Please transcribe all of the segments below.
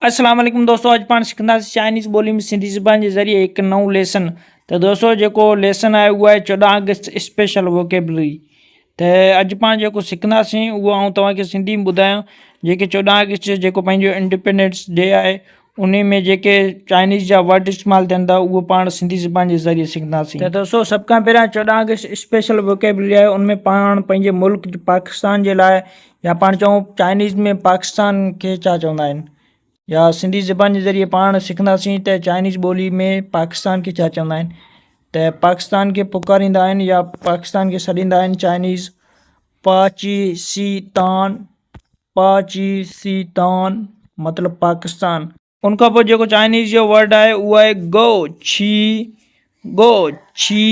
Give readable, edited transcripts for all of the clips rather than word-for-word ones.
السلام عليڪم دوستو اڄ پاڻ سکنداسين چائنيز ٻولي ۾ سنڌي زبان جي ذريعي هڪ نئون ليسن ته دوستو جيڪو ليسن آهي اهو آهي 14 آگسٽ اسپيشل ووڪيبلري ته اڄ پاڻ جيڪو سکنداسين اهو آئون توهان کي سنڌي ۾ ٻڌايان جيڪي 14 آگسٽ جيڪو پنهنجو انڊيپينڊنس ڊي آهي انهي ۾ جيڪي چائنيز جا ورڊ استعمال ٿين ٿا اهو پاڻ سنڌي زبان جي ذريعي سکنداسين. ته دوستو سڀ کان پهريان 14 آگسٽ اسپيشل ووڪيبلري آهي ان ۾ پاڻ پنهنجي ملڪ پاڪستان جي لاء يا پاڻ چئون چائنيز ۾ پاڪستان کي ڇا چوندا آهن يا سنڌي زبان جي ذريعي پاڻ سکنداسين ته چائنيز ٻولي ۾ پاڪستان کي ڇا چوندا آهن ته پاڪستان کي پڪاريندا آهن يا پاڪستان کي سڏيندا آهن چائنيز پا چي سي تان پا چي سي تان مطلب پاڪستان. ان کان پوء جيڪو چائنيز جو ورڊ آهي اهو آهي گو ڇي گو ڇي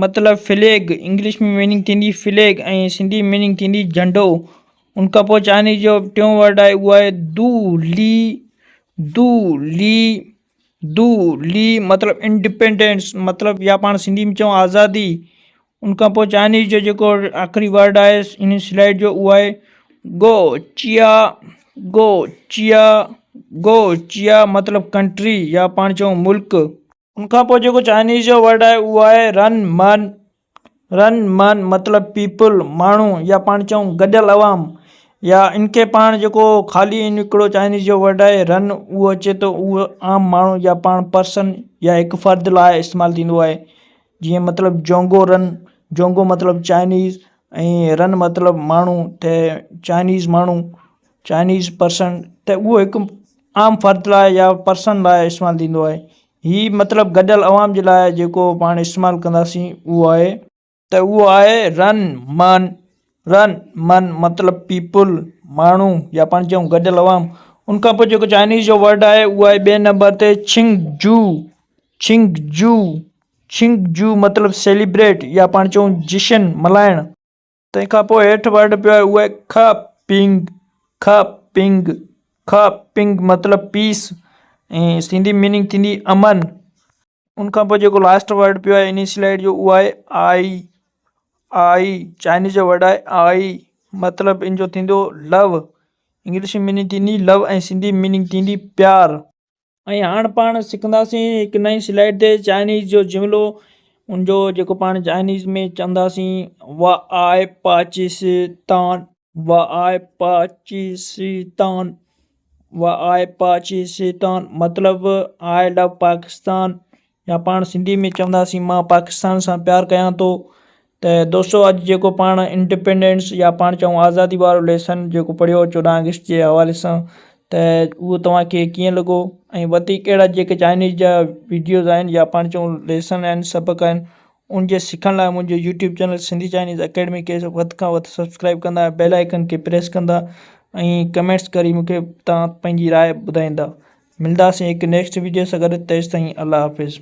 مطلب فليگ انگلش ۾ ميننگ ٿيندي فليگ ۽ سنڌي ميننگ ٿيندي جهنڊو ان کان پوء چائنيز جو ٽيون ورڊ آهي اهو آهي دو لي دو لي دو لي مطلب انڊيپينڊنس مطلب يا پاڻ سنڌي ۾ چئون آزادي ان کان پوء چائنيز جو جيڪو آخري ورڊ آهي ان سلائيڊ جو اهو آهي گو چيا گو چيا گو چيا مطلب ڪنٽري يا پاڻ چئون ملڪ. ان کان پوء جيڪو چائنيز جو ورڊ آهي اهو آهي رن من رن من مطلب پيپل، ماڻهو يا پاڻ چئون گڏيل عوام يا ان کي پاڻ جيڪو خالي ان هڪڙو چائنيز جو ورڊ آهي رن اهو اچي ٿو اهو عام ماڻهو يا پاڻ پرسن يا هڪ فرد لاء استعمال ٿيندو آهي جيئن مطلب جونگو رن جونگو مطلب چائنيز ۽ رن مطلب ماڻهو ته چائنيز ماڻهو چائنيز پرسن ته اهو هڪ عام فرد لاء يا پرسن لاء استعمال ٿيندو آهي هي مطلب گڏيل عوام جي لاء جيڪو پاڻ استعمال ڪنداسين اهو آهي. ته اهو آهي رن من رن من مطلب پيپل ماڻهو يا پاڻ چئون گڏيل عوام ان کان پوء جيڪو چائنيز جو ورڊ آهي اهو آهي ٻئي نمبر تي ڇنگ جو ڇنگ جو ڇنگ جو مطلب سيليبريٽ يا پاڻ چئون جشن ملهائڻ. تنهن کان پوء هيٺ ورڊ پيو آهي اهو آهي خ پنگ خ پنگ خ پنگ مطلب پيس ۽ سنڌي ميننگ ٿيندي امن ان کان پوء جيڪو لاسٽ ورڊ پيو آهي انهي سلائيڊ جو اهو آهي آئي آئي چائنيز جو ورڊ آهي آئي مطلب ان جو ٿيندو لو انگلش ۾ ميننگ ٿيندي لو ۽ سنڌي ميننگ ٿيندي پيار. ۽ هاڻ پاڻ سکنداسين هڪ نئين سلائيڊ تي چائنيز جو جملو ان جو جيڪو پاڻ چائنيز ۾ چونداسين وا آء پا چي سي تان وا آء پا چي سي تان وا آء پا چي سي تان مطلب آء لو پاڪستان يا پاڻ سنڌي ۾ چونداسين مان پاڪستان سان پيار ڪيان ٿو ته دوستو اڄ جيڪو پاڻ انڊيپينڊنس يا پاڻ چئون آزادي وارو ليسن جيڪو پڙهيو 14 آگسٽ جي حوالي سان ته اهو توهان کي ڪيئن لڳو ۽ وڌيڪ اهڙا جيڪي چائنيز جا ويڊيوز آهن يا پاڻ چئون ليسن آهن سبق آهن ان جي سکڻ لاء منهنجو YouTube channel Sindhi Chinese academy کي وڌ کان وڌ سبسڪرائب ڪندا بيل آئيڪن کي پريس ڪندا ۽ ڪمينٽس ڪري مونکي توهان پنهنجي راء ٻڌائيندا ملداسين هڪ نيڪسٽ ويڊيو سان گڏ تيستائين الله حافظ.